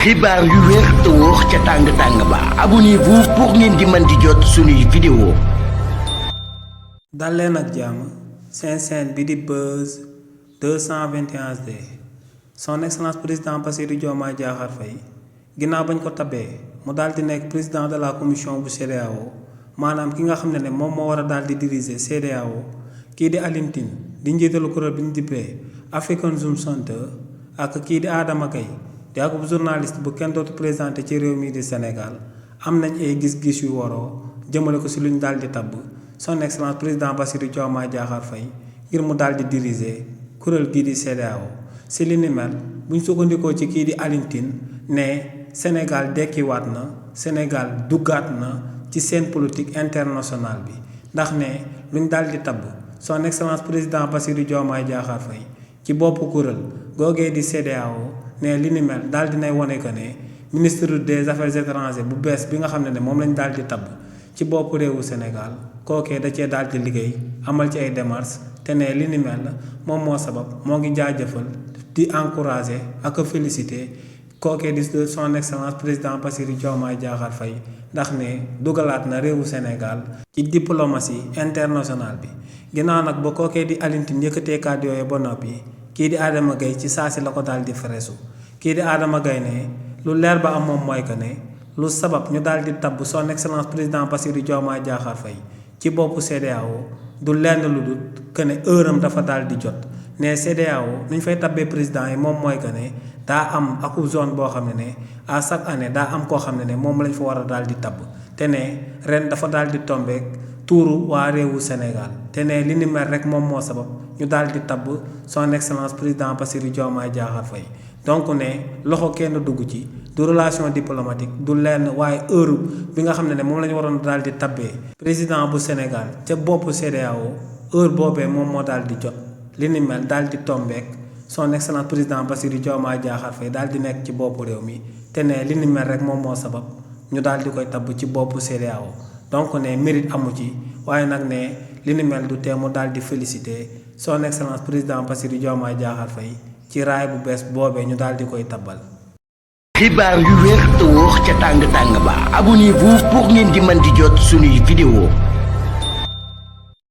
xibaar yu wér te wóor ca tàng ba abonnez-vous pour ngeen di mën di jot suñuy vidéo. dal leen ak jàmm seen chaîne bi di Buzz 221 HD son excellence président Bassirou Diomaye Diakhar Faye ginnaaw bañ ko tabee mu daal di nekk président de la commission bu CEDEAO maanaam ki nga xam ne moom moo war a daal di diriger CEDEAO kii di Alioune Tine di njiitalu kuréel bi ñu dippee African Zoom Center ak kii di Adama Gaye di ak journaliste bu kenn dootu présenté ci réew mi di Sénégal am nañ ay gis-gis yu waroo jëmale ko si luñ daal di tabb son excellence président Bassirou Diomaye Diakhar Faye ngir mu daal di diriger kuréel gii di CEDEAO si li ni mel buñ sukkandikoo ci kii di Alioune Tine ne Sénégal dekkiwaat na Sénégal duggaat na ci scène politique internationale bi ndax ne luñ daal di tabb son excellence président Bassirou Diomaye Diakhar Faye ci boppu kuréel googee di CEDEAO ne li ni mel daal dinay wane que ne ministre des affaires étrangères bu bees bi nga xam ne moom lañ daal di tabb ci bopp réewu Sénégal kookee da cee daal di liggéey amal ci ay démarches te ne li ni mel moom moo sabab moo ngi jaajëfal di encourager ak a féliciter kookee di son excellence président Bassirou Diomaye Diakhar Faye ndax ne dugalaat na réewu Sénégal ci diplomatie internationale bi ginnaaw nag ba kookee di Alioune Tine yëkkatee kàddu yooyu ba noppi kii di Adama Gaye ci saasi la ko daal di feresu kii di Adama Gaye ne lu leer ba am moom mooy que ne lu sabab ñu daal di tabb son excellence président Bassirou Diomaye Diakhar Faye ci boppu CEDEAO du lenn lu dul que ne heure am dafa daal di jot ne CEDEAO nu ñu fay tabbee président yi moom mooy que ne daa am aku zone boo xam ne à chaque année daa am koo xam ne moom lañ fa war a daal di tabb te ne ren dafa daal di tombeek tuuru waa réewu Sénégal te ne li ni mel rek moom moo sabab ñu daal di tabb son excellence président Bassirou Diomaye Diakhar Faye donc ne loxo kenn dugg ci du relation diplomatique du lenn waaye heure bi nga xam ne moom la ñu waroon daal di tabbee président bu Sénégal ca boppu CEDEAO heure boobee moom moo daal di jot li ni mel daal di tombeek son excellence président Bassirou Diomaye Diakhar Faye daal di nekk ci boppu réew mi te ne li ni mel rek moom moo sabab ñu daal di koy tabb ci boppu CEDEAO donc ne mérite amu ci waaye nag ne li ni mel du tee mu daal di féliciter son excellence président Bassirou Diomaye Diakhar Faye ci raay bu bees boobee ñu daal di koy tabbal. xibaar yu wér te wóor ca tàng ba abonnez-vous pour ngeen di mën di jot suñuy vidéo.